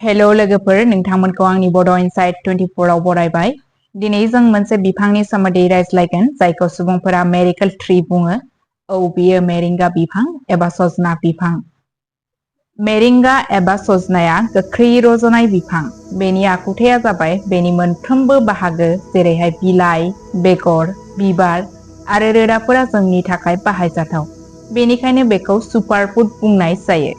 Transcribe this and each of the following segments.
Hello लोगोफोर नोंथांमोनखौ आंनि बड' इनसाइट 24 आव बरायबाय। दिनै जों मोनसे बिफांनि सोमोन्दै रायज्लायगोन जायखौ सुबुंफोरा मेरिकल ट्री बुङो। बेयो मेरिंगा बिफां एबा सजना बिफां। मेरिंगा एबा सजनाया गोख्रै रज'नाय बिफां। बेनि आखुथाया जाबाय बेनि मोनफ्रोमबो बाहागो जेरैहाय बिलाइ, बेगर, बिबार आरो रोदाफोरा जोंनि थाखाय बाहायजाथाव। बेनिखायनो बेखौ सुपारफुड बुंनाय जायो।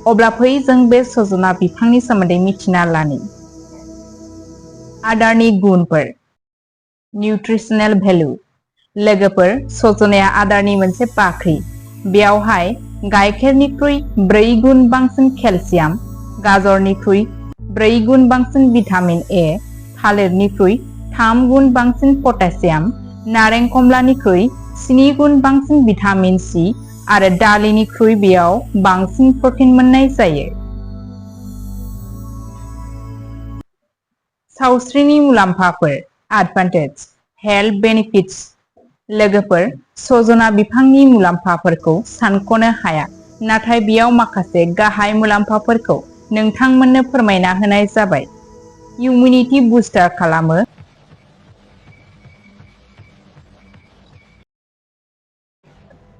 अब्ला फै जों बे सजना बिफांनि सोमोन्दै मिथिना लानि। आदारनि गुनफोर। निउट्रिशनेल भेलु। लोगोफोर, सजनाया आदारनि मोनसे बाख्रि। बेयावहाय गाइखेरनिख्रुइ 4 गुन बांसिन केलसियाम, गाजरनिख्रुइ 4 गुन बांसिन भिटामिन ए, थालिरनिख्रुइ 3 गुन बांसिन पटासियाम, नारें कमलानिख्रुइ 7 गुन बांसिन भिटामिन सी आरो दालिनिख्रुइ बेयाव बांसिन प्रटिन मोननाय जायो। सावस्रिनि मुलाम्फाफोर। एडभान्टेज। Health benefits. लोगोफोर, सजना बिफांनि मुलाम्फाफोरखौ सानख'नो हाया, नाथाय बेयाव माखासे गाहाय मुलाम्फाफोरखौ नोंथांमोननो फोरमायना होनाय जाबाय। इम्युनिटि बुस्टार खालामो।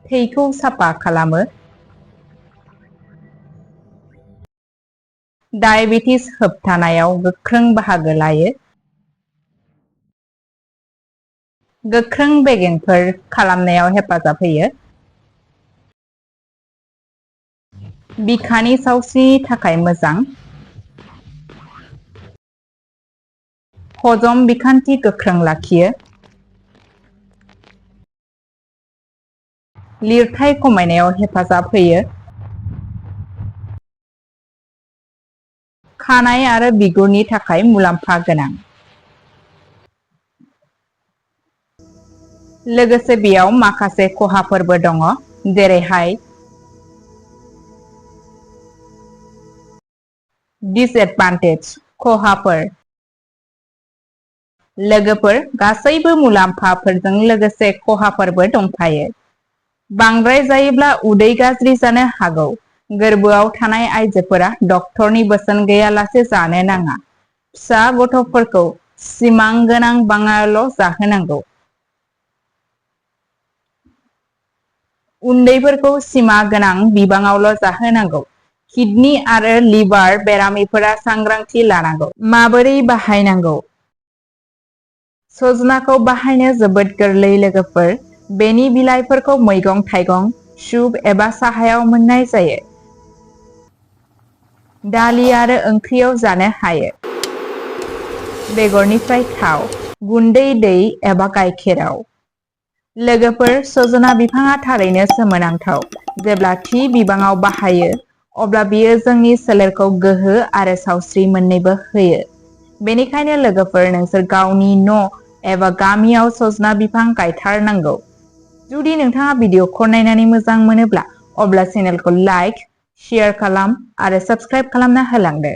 थैखौ साफा खालामो। डायबेटिस होबथानायाव गोख्रों बाहागो लायो। गोख्रों बेगेंफोर खालामनायाव हेफाजाब होयो। बिखानि सावस्रिनि थाखाय मोजां। हजम बिखान्थि गोख्रों लाखियो। लिरथाय खमायनायाव हेफाजाब होयो। खानाय आरो बिगुरनि थाखाय मुलाम्फा गोनां। लोगोसे बेयाव माखासे खहाफोरबो दङ, जेरैहाय दिसएडभान्टेज। खहाफोर। लोगोफोर, गासैबो मुलाम्फाफोरजों लोगोसे खहाफोरबो दंफायो। बांद्राय जायोब्ला उदै गाज्रि जानो हागौ। गोर्बोआव थानाय आइजोफोरा डक्टरनि बोसोन गैयालासे जानो नाङा। फिसा गथ'फोरखौ सिमां गोनां बाङायल' जाहोनांगौ। उन्दैफोरखौ सिमा गोनां बिबाङावल' जाहोनांगौ। किडनि आरो लिभार बेरामिफोरा सांग्रांथि लानांगौ। माबोरै बाहायनांगौ? सजनाखौ बाहायनो जोबोद गोरलै लोगोफोर। बेनि बिलाइफोरखौ मैगं-थाइगं, सुप एबा साहायाव मोननाय जायो। दालि आरो ओंख्रियाव जानो हायो। बेगरनिफ्राय थाव, गुन्दै दै एबा गाइखेराव। लोगोफोर, सजना बिफाङा थारैनो सोमोनांथाव। जेब्ला थि बिबाङाव बाहायो, अब्ला बियो जोंनि सोलेरखौ गोहो आरो सावस्रि मोन्नैबो होयो। बेनिखायनो लोगोफोर, नोंसोर गावनि न' एबा गामियाव सजना बिफां गायथारनांगौ। जुदि नोंथाङा भिडिअखौ नायनानै मोजां मोनोब्ला, अब्ला चेनेलखौ लाइक, शेयार खालाम आरो साबस्क्राइब खालामना होलांदो।